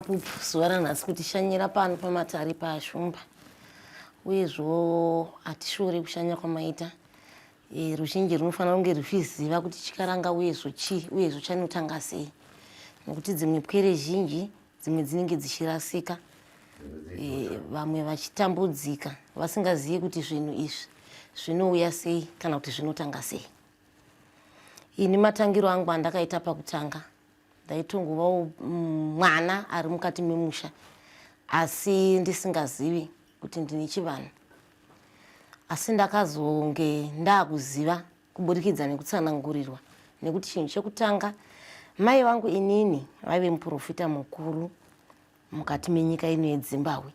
Chapupu zuva ranhasi kutishanyira pano pamatare paShumba uyezvo hatishore kushanya kwamaita. E, ruzhinji runofanira kunge ruchiziva kuti chikaranga uyezvo chii uyezvo chanotanga sei nekuti dzimwe pwere zhinji dzimwe dzinenge dzichirasika e, vamwe vachitambudzika vasingazivi kuti zvinhu izvi zvinouya sei kana kuti zvinotanga sei. Ini matangiro angu andakaita pakutanga ndaitongovawo mm, mwana ari mukati memusha asi ndisingazivi kuti ndine chivanhu asi ndakazonge ndakuziva kuburikidza nekutsanangurirwa nekuti chinhu chekutanga mai vangu inini vaive muprofita mukuru mukati menyika ino yedzimbabwe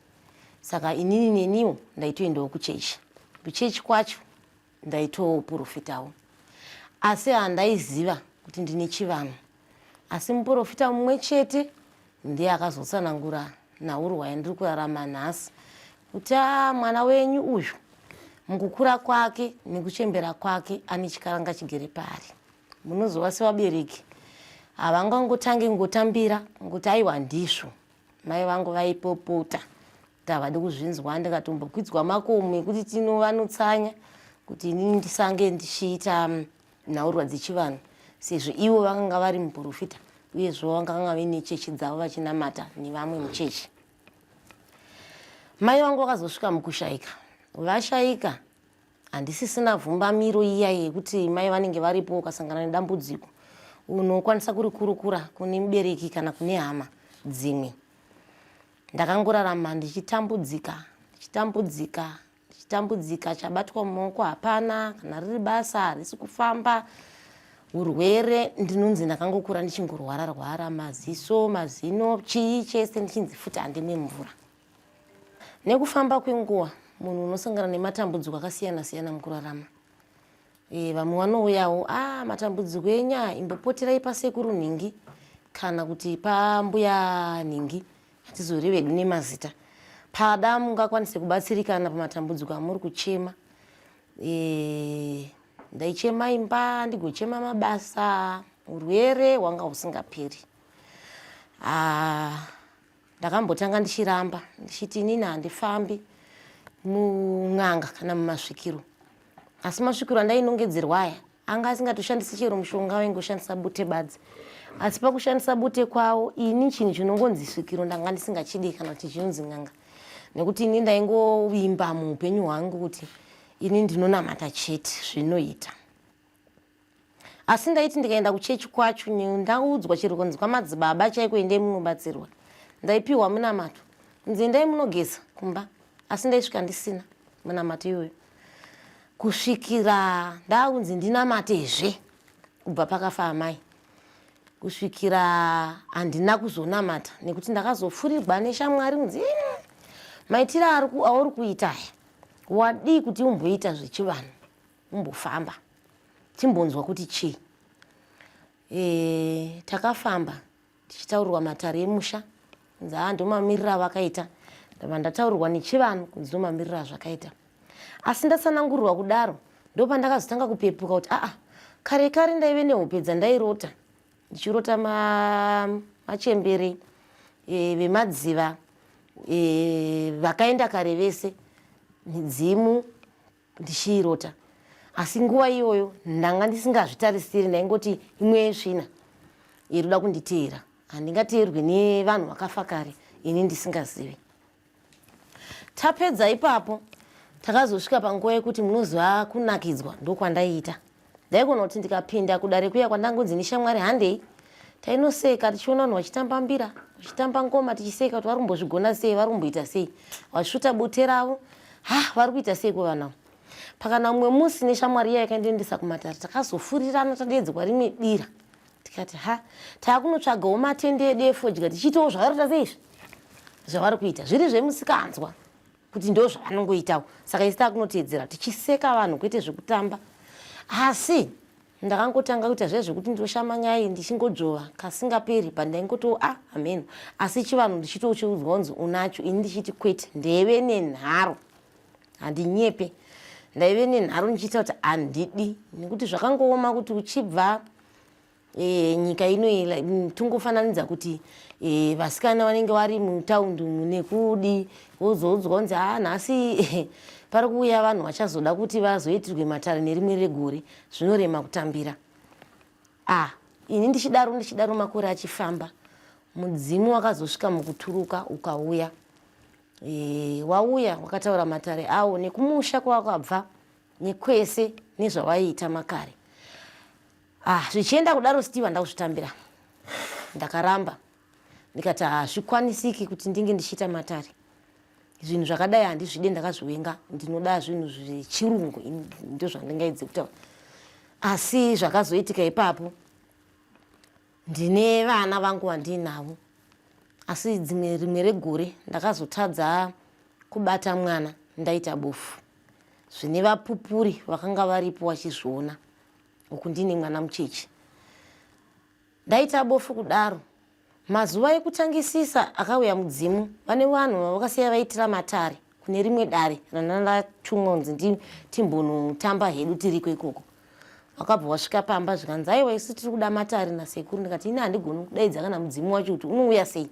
saka inini neniwo ndaitoendawo kuchechi kuchechi kwacho ndaitoprofitawo asi handaiziva kuti ndine chivanhu asi muprofita mumwe chete ndiye akazotsanangura nhaurwa yandiri kurarama nhasi kuti a mwana wenyu uyu mukukura kwake nekuchembera kwake ane chikaranga chigere paari munozova sevabereki havangangotange ngotambira ngokuti aiwa ndizvo mai vangu vaipopota kuti havadi kuzvinzwa ndikatombokwidzwa makomo ekuti tinovanotsanya kuti inini ndisange ndichiita mm, nhaurwa dzechivanhu sezvo ivo vakanga vari muprofita uyezve vakanga vaine chechi dzavo vachinamata nevamwe muchechi mai vangu vakazosvika mukushaika vashaika handisisina vhumbamiro iya yekuti mai vanenge varipo ukasangana nedambudziko unokwanisa kurikurukura kune mubereki kana kune hama dzimwe Ndakangorarama ndichitambudzika ndichitambudzika ndichitambudzika chabatwa mumaoko hapana kana riri basa harisi kufamba urwere ndinonzi ndakangokura ndichingorwara rwara maziso mazino chii chese ndichinzi futi handimwe mvura nekufamba kwenguva munhu unosangana nematambudziko akasiyana siyana mukurarama E, vamwe vanouyawo ah, matambudziko enyaya imbopoterai pasekuru nhingi kana kuti pambuya nhingi hatizori vedu nemazita pada mungakwanise kubatsirikana pamatambudziko amuri kuchema e, ndaichema imba ndigochema mabasa urwere hwanga husingaperi ah, ndakambotanga ndichiramba ndichiti inini handifambi mun'anga kana mumasvikiro asi masvikiro andainongedzerwa aya anga asingatoshandisi chero mushonga waingoshandisa bute badzi asi pakushandisa bute kwavo ini chinhu chinongonzi svikiro ndanga ndisingachidi kana kuti chinonzi n'anga nekuti ini ndaingovimba muupenyu hwangu kuti ini ndinonamata chete zvinoita asi ndaiti ndikaenda kuchechi kwacho ndaudzwa chero kunzi kwamadzibaba chaiko endei munobatsirwa ndaipiwa munamato kunzi endai munogeza kumba asi ndaisvika ndisina munamato iyoyo kusvikira ndakunzi ndinamatezve kubva pakafa amai kusvikira handina kuzonamata nekuti ndakazofurirwa neshamwari kunzi maitiro auri kuita aya wadii kuti umboita zvechivanhu umbofamba timbonzwa kuti chii e, takafamba tichitaurirwa matare emusha kunzi haa ndomamiriro avakaita ndabva ndataurirwa nechivanhu kunzi ndomamiriro azvakaita asi ndatsanangurirwa kudaro ndopandakazotanga kupepuka kuti aa kare kare ndaive nehope dzandairota ndichirota machembere e, vemadziva e, vakaenda kare vese midzimu ndichiirota asi nguva iyoyo ndanga ndisingazvitarisiri ndaingoti imwe yesvina iri kuda kunditeera handingateerwi nevanhu vakafa kare ini ndisingazivi tapedza ipapo takazosvika panguva yekuti munoziva kunakidzwa ndokwandaiita ndaigona kuti ndikapinda kudare kuya kwandangonzi neshamwari handei tainoseka tichiona vanhu vachitamba mbira vachitamba ngoma tichiseka kuti vari kumbozvigona sei vari kumboita sei vachisvuta bute ravo ha vari kuita sei kwevanhu avo pakana mumwe musi neshamwari iya yakandiendesa kumatare takazofurirana tadeedzwa rimwe bira tikati ha taakunotsvagawo matende edu efodya tichiitawo zvavari kuita sei izvi zvavari kuita zviri zvemusikanzwa kuti ndo zvavanongoitawo saka isi takunoteedzera tichiseka vanhu kwete zvekutamba asi ndakangotanga kuita zviya zvekuti ndoshama nyai ndichingodzvova kasingaperi but ndaingoto a ah, hameno asi chivanhu ndichitochiudzwa kunzi unacho ini ndichiti kwete ndeve nenharo handinyepe ndaive nenharo ndichiita kuti handidi nekuti zvakangooma kuti uchibva E, nyika ino tingofananidza kuti e, vasikana vanenge vari mutaundi umu nekudi wozoudzwa kunzi ha ah, nhasi pari kuuya vanhu vachazoda kuti vazoitirwe matare nerimwe regore zvinorema kutambira ah ini ndichidaro ndichidaro makore achifamba mudzimu wakazosvika mukuturuka ukauya e, wauya wakataura matare awo nekumusha kwawakabva nekwese nezvawaiita makare Ah, zvichienda kudaro Steve handakuzvitambira. Ndakaramba. Ndikati hazvikwanisiki kuti ndinge ndichiita matare. Zvinhu zvakadai handizvide ndakazviwenga. Ndinoda zvinhu zvechirungu ndozvandingaidze kutaura. Asi zvakazoitika ipapo ndine vana vangu vandiinavo. Asi dzimwe rimwe regore ndakazotadza kubata mwana ndaita bofu. Zvine vapupuri vakanga varipo vachizviona. uku ndine mwana mucheche ndaita bofu kudaro mazuva ekutangisisa akauya mudzimu vane vanhu vavakasiya vaitira matare kune rimwe dare randatumwa kunzi timbonotamba hedu tiriko ikoko vakabva wasvika pamba zvikanzi aiwa isu tiri kuda matare nasekuru ndikati ini handigoni kudaidza kana mudzimu wacho kuti unouya sei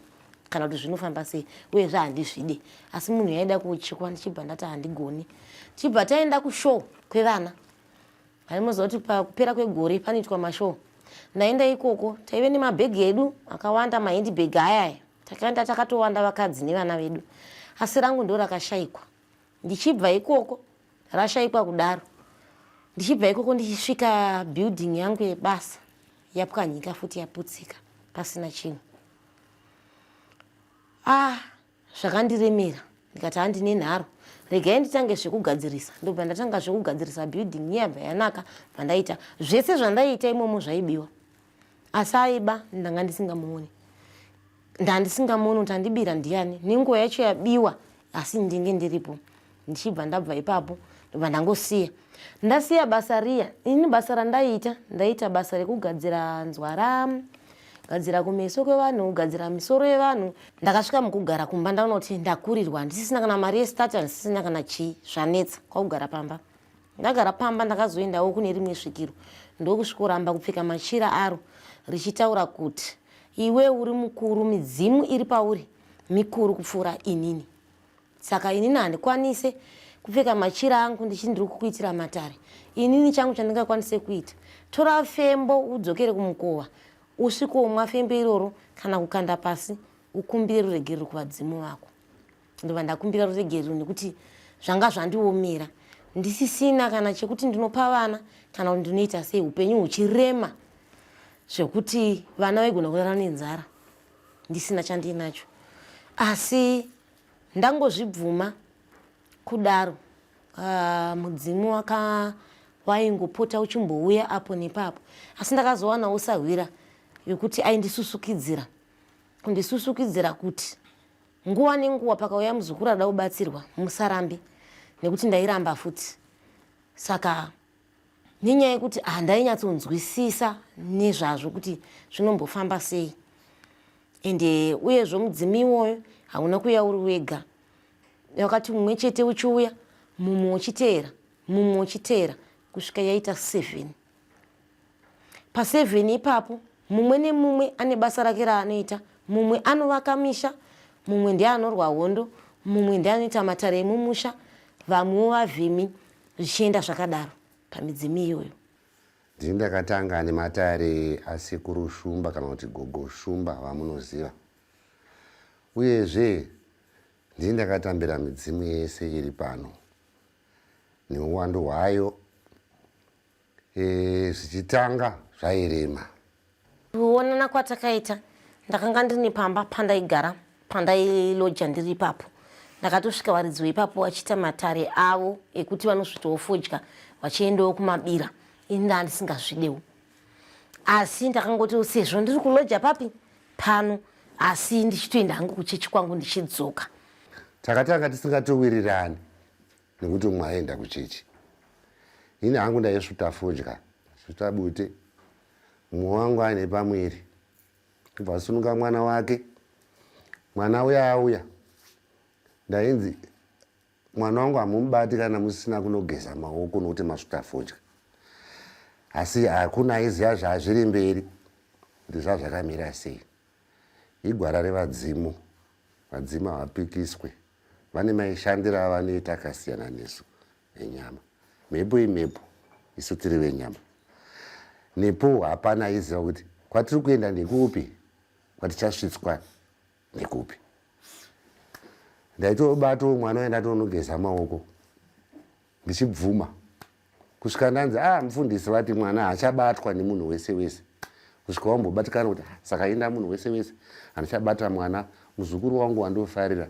kana kuti zvinofamba sei uyezve handizvide asi munhu yaida kuchikwa ndichibva ndati handigoni tichibva taenda kushow kwevana Vaimoziva kuti pakupera kwegore panoitwa mashow. Ndaenda ikoko taive nemabhegi edu akawanda mahandbag aya aya. Takaenda takatowanda vakadzi nevana vedu. Asi rangu ndo rakashaikwa. Ndichibva ikoko rashaikwa kudaro. Ndichibva ikoko ndichisvika building yangu yebasa yapwanyika futi yaputsika pasina chinhu. Ah, Zvakandiremera ndikati handine nharo regai nditange zvekugadzirisa ndobva ndatanga zvekugadzirisa building iya bva yanaka bva ndaita zvese zvandaiita imomo zvaibiwa asi aiba ndanga ndisingamuoni ndandisingamuoni kuti andibira ndiani nenguva yacho yabiwa asi ndinge ndiripo ndichibva ndabva ipapo ndobva ndangosiya ndasiya basa riya ini basa randaiita ndaiita basa rekugadzira nzwara gadzira kumeso kwevanhu kugadzira misoro yevanhu ndakasvika mukugara kumba ndaona kuti ndakurirwa handisisina kana mari yestart handisisina kana chii zvanetsa kwakugara pamba ndagara pamba ndakazoendawo kune rimwe svikiro ndokusvikoramba kupfeka machira aro richitaura kuti iwe uri mukuru midzimu iri pauri mikuru kupfuura inini Saka inini handikwanise kupfeka machira angu ndichiti ndiri kukuitira matare. Inini changu chandingakwanise kuita, tora fembo udzokere kumukova usvikomwa fembo iroro kana kukanda pasi ukumbire ruregerero kuvadzimu vako. Ndobva ndakumbira ruregerero nekuti zvanga zvandiomera ndisisina kana chekuti ndinopa vana kana kuti ndinoita sei, upenyu huchirema zvekuti vana vaigona kurara nenzara ndisina chandiinacho asi Ndangozvibvuma kudaro uh, mudzimu waka waingopota uchimbouya apo nepapo asi ndakazowanawo sahwira yokuti aindisusukidzira kundisusukidzira kuti nguva nenguva pakauya muzukuru ada kubatsirwa musarambe nekuti ndairamba futi saka nenyaya yekuti handainyatsonzwisisa nezvazvo kuti zvinombofamba sei ende uyezvo mudzimu iwoyo hauna kuuya uri wega wakati mumwe chete uchiuya mumwe uchiteera mumwe uchiteera kusvika yaita seven paseven ipapo mumwe nemumwe ane basa rake raanoita mumwe anovaka misha mumwe ndiye anorwa hondo mumwe ndiye anoita matare emumusha vamwewo vavhimi zvichienda zvakadaro pamidzimu iyoyo. Ndini ndakatanga nematare asekuru Shumba kana kuti gogo Shumba vamunoziva. Uyezve ndini ndakatambira midzimu yese iri pano neuwandu hwayo e, zvichitanga zvairema. Kuonana kwatakaita ndakanga ndine pamba pandaigara pandailoja ndiri ipapo ndakatosvika varidzi veipapo vachiita matare avo ekuti vanosvitawo fodya vachiendawo kumabira ini ndaa ndisingazvidewo asi ndakangoti sezvo ndiri kuloja papi pano asi ndichitoenda hangu kuchechi kwangu ndichidzoka takatanga tisingatowirirani nekuti umwe aienda kuchechi ini hangu ndaisvuta fodya svuta bute mumwe wangu aine pamwiri kubva asununga mwana wake mwana uya auya ndainzi mwana wangu hamumubati kana musina kunogeza maoko nokuti masvuta fodya asi hakuna aiziva zvazviri mberi Kuti zvazvakamira sei. Igwara revadzimu. Vadzimu havapikiswe. Vane maishandiro avanoita akasiyana nesu venyama. Mhepo imhepo, isu tiri venyama. Nepo hapana aiziva kuti kwatiri kuenda ndekupi, kwatichasvitswa ndekupi. Ndaitobatawo mwana uya ndatonogeza maoko ndichibvuma kusvika ndanzi ah mufundisi vati mwana hachabatwa nemunhu wese wese kusvika wambobatikana kuti ah, saka enda munhu wese wese handichabata mwana muzukuru wangu wandofarira.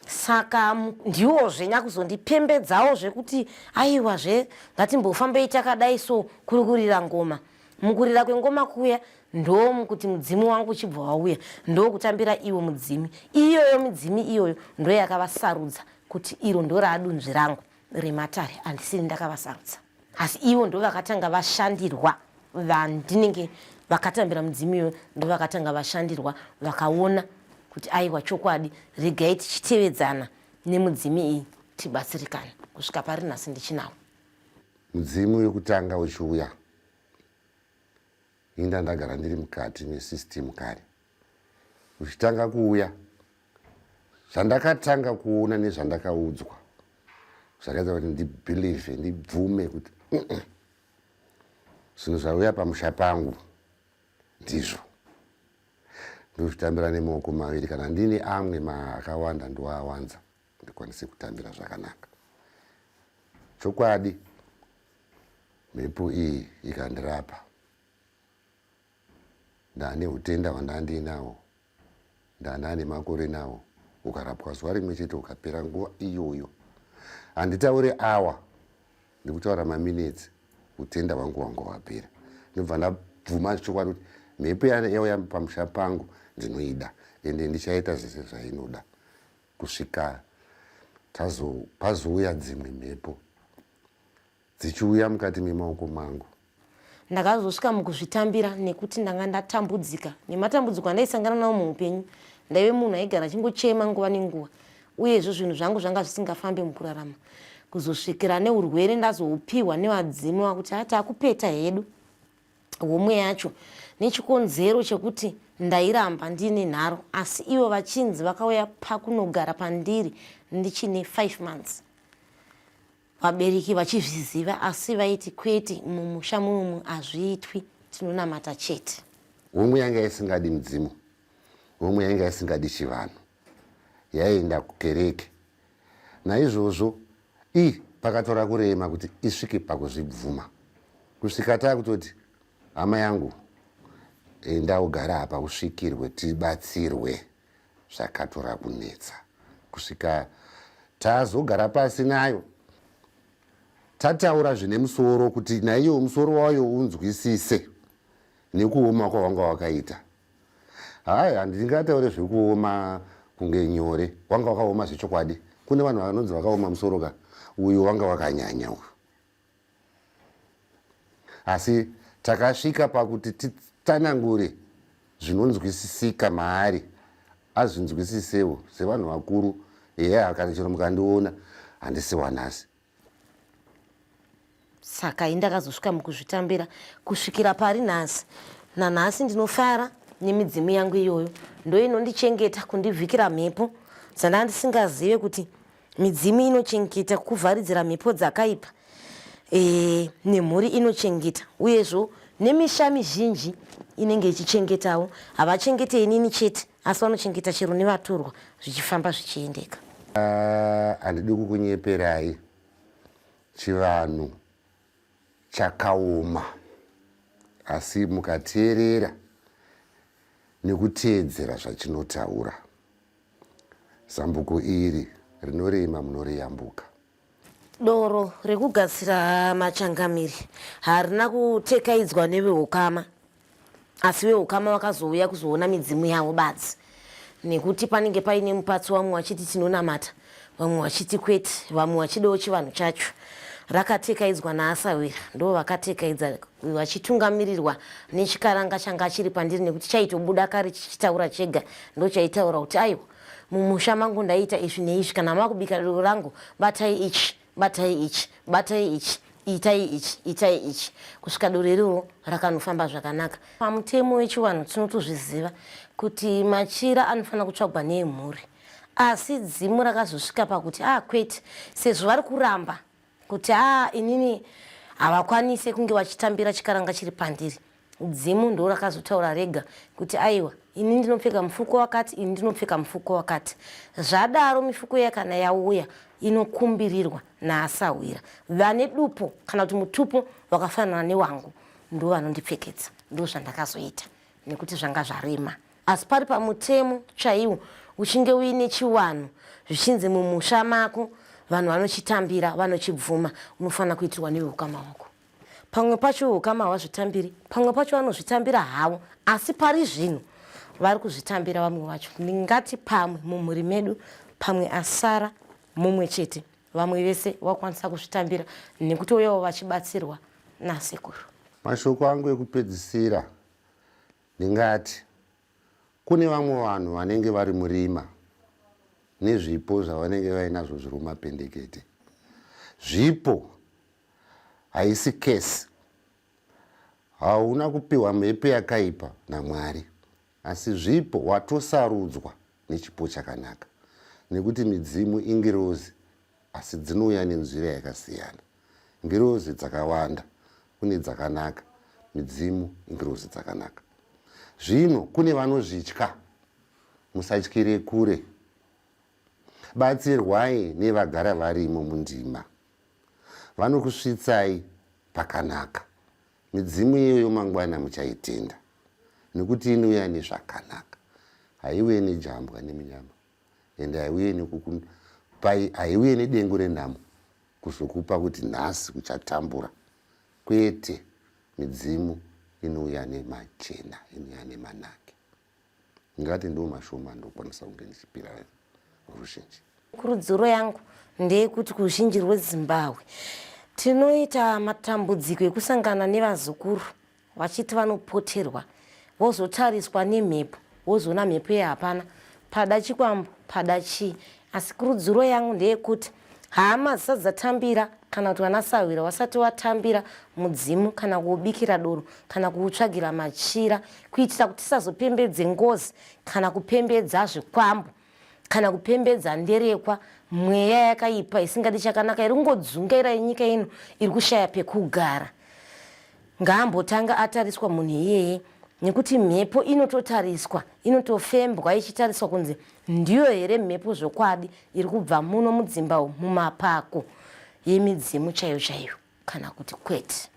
Saka ndiwozve nyakuzondipembedzawo zvekuti aiwazve ngatimbofambei takadai so kuri kurira ngoma. Mukurira kwengoma kuya ndomukuti mudzimu wangu uchibva wauya ndokutambira iwo mudzimi. Iyoyo midzimi iyoyo ndoyakavasarudza kuti iro ndoraadunzvi rangu rematare handisini ndakavasarudza asi ivo ndovakatanga vashandirwa vandinenge vakatambira mudzimu iyoyo ndovakatanga vashandirwa vakaona kuti aiwa chokwadi regai tichitevedzana nemudzimi iyi tibatsirikana kusvika pari nhasi ndichinawo. Mudzimu wekutanga uchiuya ini ndandagara ndiri mukati mesystem kare uchitanga kuuya zvandakatanga kuona nezvandakaudzwa zvakaita kuti ndibelieve ndibvume kuti zvinhu zvauya pamusha pangu ndizvo ndozvitambira nemaoko maviri kana ndine amwe akawanda ndoawanza ndikwanise kutambira zvakanaka chokwadi mhepo iyi ikandirapa ndane utenda hwandandinawo ndandane makore nawo ukarapwa zuva rimwe chete ukapera nguva iyoyo handitaure awa ndikutaura maminetsi utenda hwangu hwanga hwapera ndobva ndabvuma chokwadi kuti mhepo yauya pamusha pangu ndinoida ende ndichaita zvese zvainoda kusvika pazouya dzimwe mhepo dzichiuya mukati memaoko mangu. Ndakazosvika mukuzvitambira nekuti ndanga ndatambudzika nematambudziko andaisangana nawo muupenyu. Ndaive munhu aigara achingochema nguva nenguva uyezve zvinhu zvangu zvanga zvisingafambe mukurarama kuzosvikira neurwere ndazoupihwa nevadzimu vakuti ha takupeta hedu homwe yacho nechikonzero chekuti ndairamba ndiine nharo asi ivo vachinzi vakauya pakunogara pandiri ndichine 5 months. Vabereki vachizviziva asi vaiti kwete mumusha munomu hazviitwi tinonamata chete. Homwe yanga isingadi mudzimu, homwe yanga isingadi chivanhu, yaienda kukereke. Naizvozvo i pakatora kurema kuti isvike pakuzvibvuma kusvika takutoti hama yangu enda ugara apa usvikirwe tibatsirwe. Zvakatora kunetsa kusvika tazogara pasi nayo tataura zvine musoro kuti naiyo musoro wayo unzwisise nekuoma kwawanga wakaita. Hai, handingataure zvekuoma kunge nyore, wanga wakaoma zvechokwadi. Kune vanhu vanonzi vakaoma musoro ka, uyu wanga wakanyanya uyu. Asi takasvika pakuti titsanangure zvinonzwisisika maari azvinzwisisewo sevanhu vakuru. Eya, kana chero mukandiona handisi wanhasi. Saka ini ndakazosvika mukuzvitambira kusvikira pari nhasi. Nanhasi ndinofara nemidzimu yangu iyoyo ndoinondichengeta kundivhikira mhepo dzandanga ndisingazive kuti Midzimu inochengeta kukuvharidzira mhepo dzakaipa e, nemhuri inochengeta uyezvo nemisha mizhinji inenge ichichengetawo. Havachengete inini chete asi vanochengeta chero nevatorwa zvichifamba zvichiendeka. Ah, handidi kukunyeperai, chivanhu chakaoma asi mukateerera nekuteedzera zvachinotaura Zambuko iri rinorema munoriyambuka. Doro rekugadzira machangamire harina kutekaidzwa nevehukama asi vehukama vakazouya kuzoona midzimu yavo badzi nekuti panenge paine mupatsi vamwe vachiti tinonamata vamwe vachiti kwete vamwe vachidawo chivanhu chacho rakatekaidzwa naasahwira ndo vakatekaidza vachitungamirirwa nechikaranga changa chiri pandiri nekuti chaitobuda kare chichitaura chega ndochaitaura kuti aiwa mumusha mangu ndaiita izvi neizvi kana makubika doro rangu batai ichi batai ichi batai ichi. Itai ichi, itai ichi, kusvika doro iroro rakanofamba zvakanaka. Pamutemo wechivanhu tinotozviziva kuti machira anofanira kutsvagwa neemhuri, asi dzimu rakazosvika pakuti ah kwete, sezvo vari kuramba kuti ah inini havakwanise kunge vachitambira chikaranga chiri pandiri. Dzimu ndo rakazotaura rega kuti aiwa ini ndinopfeka mufuko wakati, ini ndinopfeka mufuko wakati. Zvadaro mifuko iya kana yauya inokumbirirwa naasahwira vane dupo kana kuti mutupo wakafanana newangu, ndo vanondipfekedza. Ndo zvandakazoita nekuti zvanga zvarema. Asi pari pamutemo chaiwo uchinge uine chiwanhu zvichinzi mumusha mako vanhu vanochitambira vanochibvuma, unofanira kuitirwa neveukama hwako. Pamwe pacho ukama havazvitambiri, pamwe pacho vanozvitambira havo, asi pari zvino vari kuzvitambira vamwe vacho. Ndingati pamwe mumhuri medu pamwe asara mumwe chete, vamwe vese vakwanisa kuzvitambira nekutouyawo vachibatsirwa nasekuru. Mashoko angu ekupedzisira ndingati kune vamwe vanhu vanenge vari murima nezvipo zvavanenge vainazvo zviri mumapendekete. Zvipo haisi kesi. Hauna kupiwa mhepo yakaipa naMwari, asi zvipo watosarudzwa nechipo chakanaka nekuti midzimu ingirozi asi dzinouya nenzira yakasiyana. Ngirozi dzakawanda, kune dzakanaka, midzimu ingirozi dzakanaka. Zvino kune vanozvitya, musatyire kure. Batsirwai nevagara varimo mundima. Vanokusvitsai pakanaka. Midzimu iyoyo mangwana muchaitenda nekuti inouya nezvakanaka. Haiuye nejambwa neminyama ende haiuye nekukupai, haiuye nedengu renhamo kuzokupa kuti nhasi uchatambura. Kwete, midzimu inouya nemachena, inouya nemanake. Ndingati ndiwo mashoma andokwanisa kunge ndichipira ruzhinji. Kurudziro yangu ndeyekuti kuruzhinji rweZimbabwe tinoita matambudziko ekusangana nevazukuru vachiti vanopoterwa vozotariswa nemhepo wozoona mhepo iye hapana pada chikwambo pada chii. Asi kurudziro yangu ndeyekuti hama dzisati dzatambira kana kuti vanasahwira vasati watambira mudzimu kana kuubikira doro kana kuutsvagira machira kuitira kuti tisazopembedze ngozi kana kupembedza zvikwambo kana kupembedza nderekwa mweya yakaipa isingadi chakanaka iri kungodzungaira yenyika ino iri kushaya pekugara. Ngaambotanga atariswa munhu iyeye nekuti mhepo inototariswa inotofembwa ichitariswa kunzi ndiyo here mhepo zvokwadi iri kubva muno mudzimba umu mumapako yemidzimu chaiyo chaiyo kana kuti kwete.